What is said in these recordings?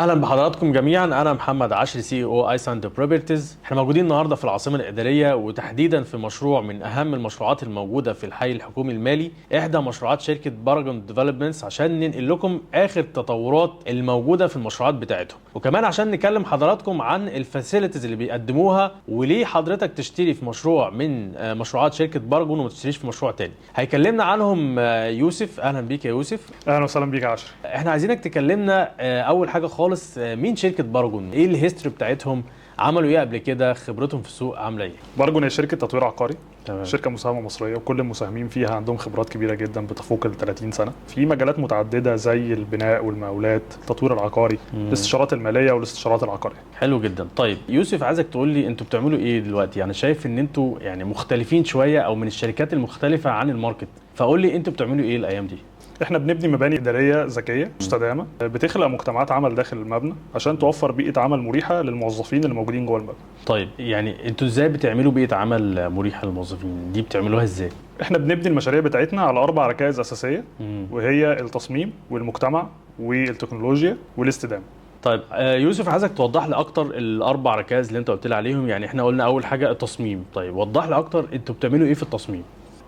اهلا بحضراتكم جميعا، انا محمد عشري CEO ايساند Properties. احنا موجودين النهارده في العاصمة الادارية، وتحديدا في مشروع من اهم المشروعات الموجودة في الحي الحكومي المالي، احدى مشروعات شركة باراجون Developments، عشان ننقل لكم اخر التطورات الموجودة في المشروعات بتاعتهم، وكمان عشان نكلم حضراتكم عن ال facilities اللي بيقدموها وليه حضرتك تشتري في مشروع من مشروعات شركة باراجون وما تشتريش في مشروع تاني. هيكلمنا عنهم يوسف. اهلا بيك يا يوسف. اهلا وسهلا بيك يا عشري. احنا عايزينك تكلمنا اول حاجة خالص، مين شركة باراجون؟ ايه ال history بتاعتهم؟ عملوا ايه قبل كده؟ خبرتهم في السوق عامله ايه؟ باراجون هي شركة تطوير عقاري. تمام. شركة مساهمة مصريه، وكل المساهمين فيها عندهم خبرات كبيرة جدا بتفوق ال 30 سنة في مجالات متعددة زي البناء والمقاولات، التطوير العقاري، الاستشارات المالية والاستشارات العقاريه. حلو جدا. طيب يوسف، عايزك تقول لي انتوا بتعملوا ايه دلوقتي؟ يعني شايف ان انتوا يعني مختلفين شوية او من الشركات المختلفة عن ال market، فقول لي انتوا بتعملوا ايه الايام دي؟ احنا بنبني مباني ادارية ذكية مستدامة بتخلق مجتمعات عمل داخل المبنى عشان توفر بيئة عمل مريحه للموظفين اللي موجودين جوه المبنى. طيب يعني انتوا ازاي بتعملوا بيئة عمل مريحه للموظفين دي؟ بتعملوها ازاي؟ احنا بنبني المشاريع بتاعتنا على اربع ركائز اساسيه، وهي التصميم والمجتمع والتكنولوجيا والاستدامه. طيب يوسف، عايزك توضح لي اكتر الاربع ركائز اللي انت قلت لي عليهم. يعني احنا قلنا اول حاجة التصميم، طيب وضح لي اكتر انتوا بتعملوا ايه في التصميم؟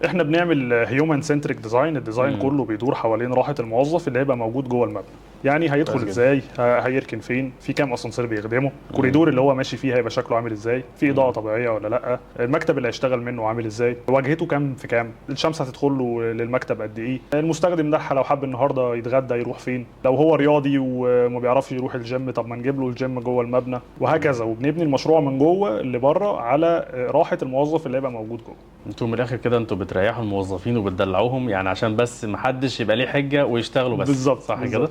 احنا بنعمل human centric design. ال design كله بيدور حوالين راحة الموظف اللي هيبقى موجود جوه المبنى. يعني هيدخل ازاي، هيركن فين، في كام اسانسير بيخدمه، الكوريدور اللي هو ماشي فيه هيبقى شكله عامل ازاي، في اضاءه طبيعية ولا لا، المكتب اللي هيشتغل منه عامل ازاي، واجهته كام في كام، الشمس هتدخل له للمكتب قد ايه، المستخدم ده لو حب النهارده يتغدى يروح فين، لو هو رياضي وما بيعرفش يروح الجيم طب ما نجيب له الجيم جوه المبنى، وهكذا. وبنبني المشروع من جوه لبره على راحة الموظف اللي هيبقى موجود جوه. انتوا من الاخر كده انتوا بتريحوا الموظفين وبتدلعوهم، يعني عشان بس محدش يبقى ليه حجه ويشتغلوا بس. بالظبط. صح كده؟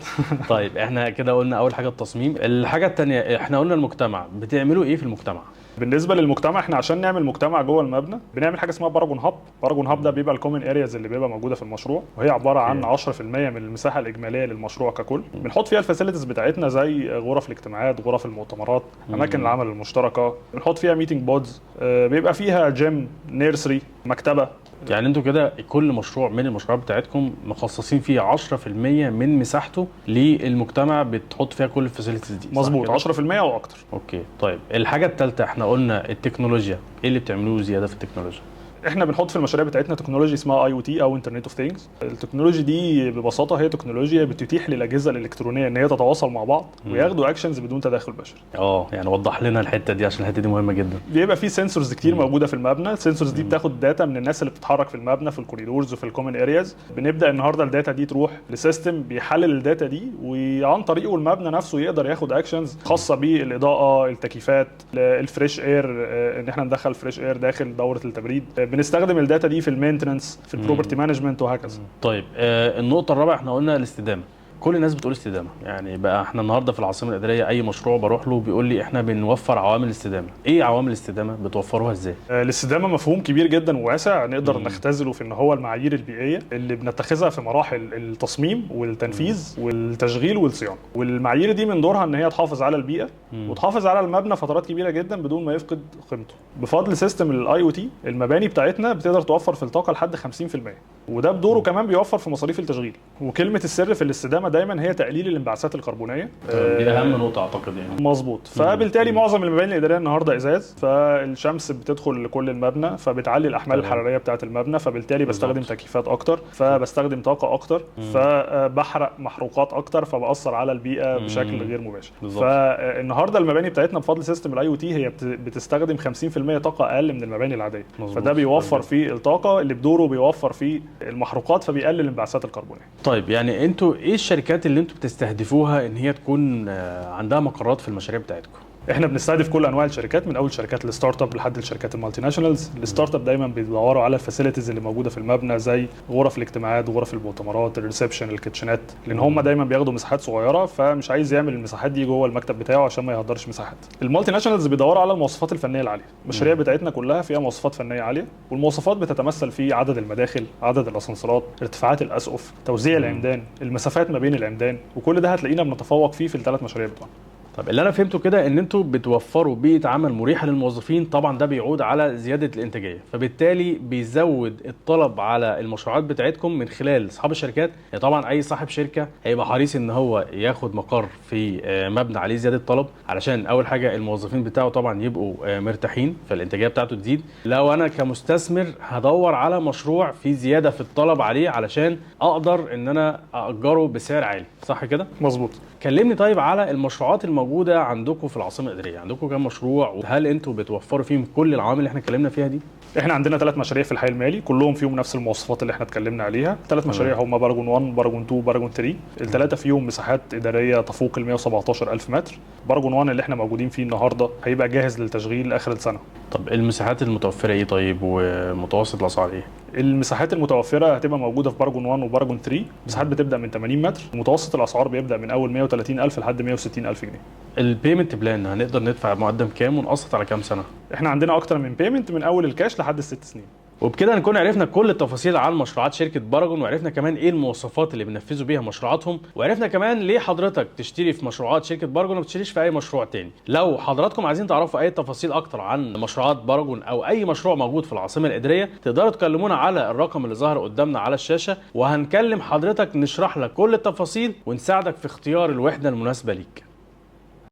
طيب احنا كده قلنا اول حاجة التصميم، الحاجة الثانية احنا قلنا المجتمع، بتعملوا ايه في المجتمع؟ بالنسبة للمجتمع، احنا عشان نعمل مجتمع جوه المبنى بنعمل حاجة اسمها باراجون Hub. باراجون Hub ده بيبقى ال common areas اللي بيبقى موجودة في المشروع، وهي عبارة عن 10% من المساحة الاجمالية للمشروع ككل. بنحط فيها ال facilities بتاعتنا زي غرف الاجتماعات، غرف المؤتمرات، اماكن العمل المشتركه، بنحط فيها meeting pods، بيبقى فيها gym، nursery، مكتبه. يعني انتوا كده كل مشروع من المشروعات بتاعتكم مخصصين فيه 10% من مساحته للمجتمع، بتحط فيها كل ال facilities دي، صح مظبوط. كده؟ 10% او اكتر. okay. طيب الحاجة الثالثة احنا قلنا التكنولوجيا، ايه اللي بتعملوه زيادة في التكنولوجيا؟ احنا بنحط في المشاريع بتاعتنا technology اسمها IoT او Internet of Things. ال technology دي ببساطة هي تكنولوجيا بتتيح للاجهزة الالكترونية ان هي تتواصل مع بعض وياخدوا actions بدون تدخل بشري. اه، يعني وضح لنا الحتة دي عشان الحتة دي مهمة جدا. بيبقى في sensors كتير موجودة في المبنى. ال sensors دي بتاخد data من الناس اللي بتتحرك في المبنى، في ال corridors وفي ال common areas. بنبدا النهارده ال data دي تروح ل system بيحلل ال data دي، وعن طريقه المبنى نفسه يقدر ياخد actions خاصة بالاضاءه، التكييفات، ال fresh air، ان احنا ندخل fresh air داخل دوره التبريد. بنستخدم ال data دي في ال maintenance، في ال property management، وهكذا. طيب النقطة الرابعة احنا قلنا الاستدامة. كل الناس بتقول استدامه، يعني بقى احنا النهارده في العاصمة الادارية اي مشروع بروح له بيقول لي احنا بنوفر عوامل الاستدامه. ايه عوامل الاستدامه؟ بتوفروها ازاي؟ الاستدامة مفهوم كبير جدا وواسع، نقدر نختزله في ان هو المعايير البيئية اللي بنتخذها في مراحل التصميم والتنفيذ والتشغيل والصيانه. والمعايير دي من دورها ان هي تحافظ على البيئة وتحافظ على المبنى فترات كبيرة جدا بدون ما يفقد قيمته. بفضل system ال IoT المباني بتاعتنا بتقدر توفر في الطاقة لحد 50%، وده بدوره كمان بيوفر في مصاريف التشغيل. وكلمه السر في الاستدامة دايما هي تقليل الانبعاثات الكربونيه. دي اهم نقطة اعتقد يعني. مظبوط. فبالتالي معظم المباني الادارية النهارده ازاز، فالشمس بتدخل لكل المبنى فبتعلي الاحمال الحرارية بتاعه المبنى، فبالتالي بستخدم تكييفات اكتر، فبستخدم طاقة اكتر، فبحرق محروقات اكتر، فباثر على البيئة بشكل غير مباشر. فالنهارده المباني بتاعتنا بفضل system ال IoT هي بتستخدم 50% طاقة اقل من المباني العاديه. فده بيوفر في الطاقة اللي بدوره بيوفر في المحروقات، فبيقلل الانبعاثات الكربونيه. طيب يعني انتوا ايه الشركات اللي انتوا بتستهدفوها ان هي تكون عندها مقرات في المشاريع بتاعتكم؟ احنا بنستهدف كل انواع الشركات، من اول شركات ال startup لحد الشركات ال multinationals. ال startup دايما بيدوروا على ال facilities اللي موجودة في المبنى زي غرف الاجتماعات، غرف المؤتمرات، ال reception، ال kitchen ات، لان هم دايما بياخدوا مساحات صغيره، فمش عايز يعمل المساحات دي جوه المكتب بتاعه عشان ما يهدرش مساحات. ال multinationals بيدوروا على المواصفات الفنية العاليه. المشاريع بتاعتنا كلها فيها مواصفات فنية عاليه، والمواصفات بتتمثل في عدد المداخل، عدد الاسانسيرات، ارتفاعات الاسقف، توزيع العمدان، المسافات ما بين العمدان، وكل ده هتلاقينا بنتفوق فيه في الثلاث مشاريع بتوعنا. طب اللي انا فهمته كده ان انتوا بتوفروا بيئة عمل مريحه للموظفين، طبعا ده بيعود على زيادة الانتاجية، فبالتالي بيزود الطلب على المشروعات بتاعتكم من خلال اصحاب الشركات. يعني طبعا اي صاحب شركة هيبقى حريص ان هو ياخد مقر في مبنى عليه زيادة طلب، علشان اول حاجة الموظفين بتاعه طبعا يبقوا مرتاحين فالانتاجيه بتاعته تزيد. لو انا كمستثمر هدور على مشروع فيه زيادة في الطلب عليه علشان اقدر ان انا اجره بسعر عالي، صح كده؟ مظبوط. كلمني طيب على المشروعات الموجودة عندكم في العاصمة الاداريه، عندكم كام مشروع وهل انتوا بتوفروا فيهم كل العوامل اللي احنا اتكلمنا فيها دي؟ احنا عندنا 3 مشاريع في الحي المالي كلهم فيهم نفس المواصفات اللي احنا اتكلمنا عليها. 3 مشاريع هم باراجون 1، باراجون 2، باراجون 3. الثلاثة فيهم مساحات ادارية تفوق ال 117,000 متر. باراجون 1 اللي احنا موجودين فيه النهارده هيبقى جاهز للتشغيل اخر السنة. طب المساحات المتوفرة ايه طيب، ومتوسط الاسعار ايه؟ المساحات المتوفرة هتبقى موجودة في باراجون 1 وباراجون 3، مساحات بتبدا من 80 متر، متوسط الاسعار بيبدا من اول 130,000 لحد 160,000 جنيه. ال payment plan هنقدر ندفع مقدم كام ونقسط على كام سنة؟ احنا عندنا اكتر من payment من اول الكاش لحد 6 سنين. وبكده نكون عرفنا كل التفاصيل عن مشروعات شركة باراجون، وعرفنا كمان ايه المواصفات اللي بينفذوا بيها مشروعاتهم، وعرفنا كمان ليه حضرتك تشتري في مشروعات شركة باراجون وما تشتريش في اي مشروع تاني. لو حضراتكم عايزين تعرفوا اي تفاصيل اكتر عن مشروعات باراجون او اي مشروع موجود في العاصمة الإدارية، تقدروا تكلمونا على الرقم اللي ظهر قدامنا على الشاشة، وهنكلم حضرتك نشرح لك كل التفاصيل ونساعدك في اختيار الوحدة المناسبة ليك.